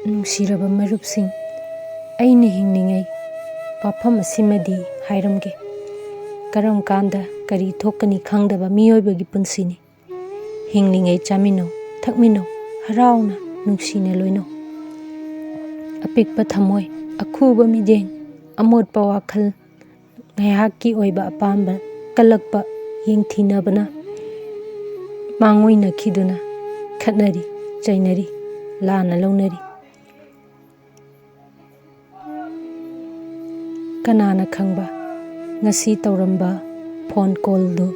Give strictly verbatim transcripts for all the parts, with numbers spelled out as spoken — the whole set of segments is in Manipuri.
ꯅꯨꯡꯁꯤꯔꯕ ꯃꯔꯨꯞꯁꯤꯡ, ꯑꯩꯅ ꯍꯤꯡꯂꯤꯉꯩ ꯋꯥꯐꯝ ꯑꯁꯤꯃꯗꯤ ꯍꯥꯏꯔꯝꯒꯦ꯫ ꯀꯔꯝ ꯀꯥꯟꯗ ꯀꯔꯤ ꯊꯣꯛꯀꯅꯤ ꯈꯪꯗꯕ ꯃꯤꯑꯣꯏꯕꯒꯤ ꯄꯨꯟꯁꯤꯅꯤ꯫ ꯍꯤꯡꯂꯤꯉꯩ ꯆꯥꯃꯤꯟꯅꯧ, ꯊꯛꯃꯤꯟꯅꯧ, ꯍꯔꯥꯎꯅ, ꯅꯨꯡꯁꯤꯅ ꯂꯣꯏꯅꯧ꯫ ꯑꯄꯤꯛꯄ ꯊꯃꯣꯏ, ꯑꯈꯨꯕ ꯃꯤꯠꯌꯦꯡ, ꯑꯃꯣꯠꯄ ꯋꯥꯈꯜ, ꯉꯥꯏꯍꯥꯛꯀꯤ ꯑꯣꯏꯕ ꯑꯄꯥꯝꯕ ꯀꯜꯂꯛꯄ, ꯌꯦꯡꯊꯤꯅꯕꯅ ꯃꯥꯡꯑꯣꯏꯅꯈꯤꯗꯨꯅ ꯈꯠꯅꯔꯤ, ꯆꯩꯅꯔꯤ, ꯂꯥꯟꯅ ꯂꯧꯅꯔꯤ꯫ ꯀꯅꯥꯅ ꯈꯪꯕ, ꯉꯁꯤ ꯇꯧꯔꯝꯕ ꯐꯣꯟ ꯀꯣꯜꯗꯨ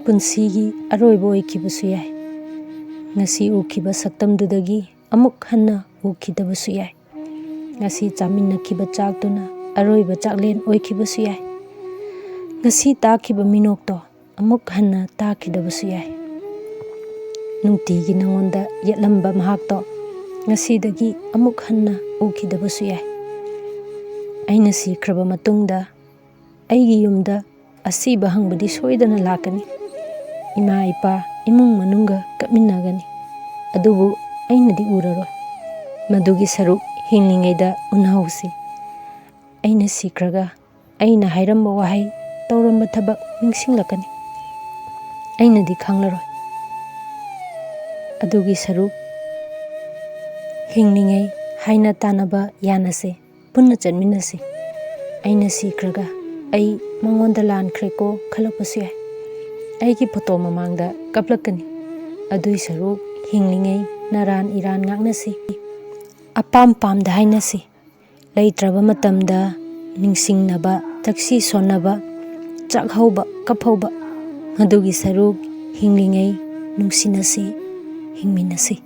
ꯄꯨꯟꯁꯤꯒꯤ ꯑꯔꯣꯏꯕ ꯑꯣꯏꯈꯤꯕꯁꯨ ꯌꯥꯏ꯫ ꯉꯁꯤ ꯎꯈꯤꯕ ꯁꯛꯇꯝꯗꯨꯗꯒꯤ ꯑꯃꯨꯛ ꯍꯟꯅ ꯎꯈꯤꯗꯕꯁꯨ ꯌꯥꯏ꯫ ꯉꯁꯤ ꯆꯥꯃꯤꯟꯅꯈꯤꯕ ꯆꯥꯛꯇꯨꯅ ꯑꯔꯣꯏꯕ ꯆꯥꯛꯂꯦꯟ ꯑꯣꯏꯈꯤꯕꯁꯨ ꯌꯥꯏ꯫ ꯉꯁꯤ ꯇꯥꯈꯤꯕ ꯃꯤꯅꯣꯛꯇꯣ ꯑꯃꯨꯛ ꯍꯟꯅ ꯇꯥꯈꯤꯗꯕꯁꯨ ꯌꯥꯏ꯫ ꯅꯨꯡꯇꯤꯒꯤ ꯅꯉꯣꯟꯗ ꯌꯦꯠꯂꯝꯕ ꯃꯍꯥꯛꯇꯣ ꯉꯁꯤꯗꯒꯤ ꯑꯃꯨꯛ ꯍꯟꯅ ꯎꯈꯤꯗꯕꯁꯨ ꯌꯥꯏ꯫ ꯑꯩꯅ ꯁꯤꯈ꯭ꯔꯕ ꯃꯇꯨꯡꯗ ꯑꯩꯒꯤ ꯌꯨꯝꯗ ꯑꯁꯤꯕ ꯍꯪꯕꯗꯤ ꯁꯣꯏꯗꯅ ꯂꯥꯛꯀꯅꯤ꯫ ꯏꯃꯥ ꯏꯄꯥ, ꯏꯃꯨꯡ ꯃꯅꯨꯡꯒ ꯀꯞꯃꯤꯟꯅꯒꯅꯤ꯫ ꯑꯗꯨꯕꯨ ꯑꯩꯅꯗꯤ ꯎꯔꯔꯣꯏ꯫ ꯃꯗꯨꯒꯤ ꯁꯔꯨꯛ ꯍꯤꯡꯂꯤꯉꯩꯗ ꯎꯅꯍꯧꯁꯤ꯫ ꯑꯩꯅ ꯁꯤꯈ꯭ꯔꯒ ꯑꯩꯅ ꯍꯥꯏꯔꯝꯕ ꯋꯥꯍꯩ, ꯇꯧꯔꯝꯕ ꯊꯕꯛ ꯅꯤꯡꯁꯤꯡꯂꯛꯀꯅꯤ꯫ ꯑꯩꯅꯗꯤ ꯈꯪꯂꯔꯣꯏ꯫ ꯑꯗꯨꯒꯤ ꯁꯔꯨꯛ ꯍꯤꯡꯂꯤꯉꯩ ꯍꯥꯏꯅ ꯇꯥꯟꯅꯕ ꯌꯥꯅꯁꯦ, ꯄꯨꯟꯅ ꯆꯠꯃꯤꯟꯅꯁꯤ꯫ ꯑꯩꯅ ꯁꯤꯈ꯭ꯔꯒ ꯑꯩ ꯃꯉꯣꯟꯗ ꯂꯥꯟꯈ꯭ꯔꯦꯀꯣ ꯈꯜꯂꯛꯄꯁꯨ ꯌꯥꯏ꯫ ꯑꯩꯒꯤ ꯐꯣꯇꯣ ꯃꯃꯥꯡꯗ ꯀꯞꯂꯛꯀꯅꯤ꯫ ꯑꯗꯨꯏ ꯁꯔꯨꯛ ꯍꯤꯡꯂꯤꯉꯩ ꯅꯔꯥꯟ ꯏꯔꯥꯟ ꯉꯥꯛꯅꯁꯤ꯫ ꯑꯄꯥꯝ ꯄꯥꯝꯗ ꯍꯥꯏꯅꯁꯤ꯫ ꯂꯩꯇ꯭ꯔꯕ ꯃꯇꯝꯗ ꯅꯤꯡꯁꯤꯡꯅꯕ, ꯆꯥꯛꯁꯤ ꯁꯣꯟꯅꯕ, ꯆꯥꯛꯍꯧꯕ, ꯀꯞꯍꯧꯕ꯫ ꯃꯗꯨꯒꯤ ꯁꯔꯨꯛ ꯍꯤꯡꯂꯤꯉꯩ ꯅꯨꯡꯁꯤꯅꯁꯤ, ꯍꯤꯡꯃꯤꯟꯅꯁꯤ꯫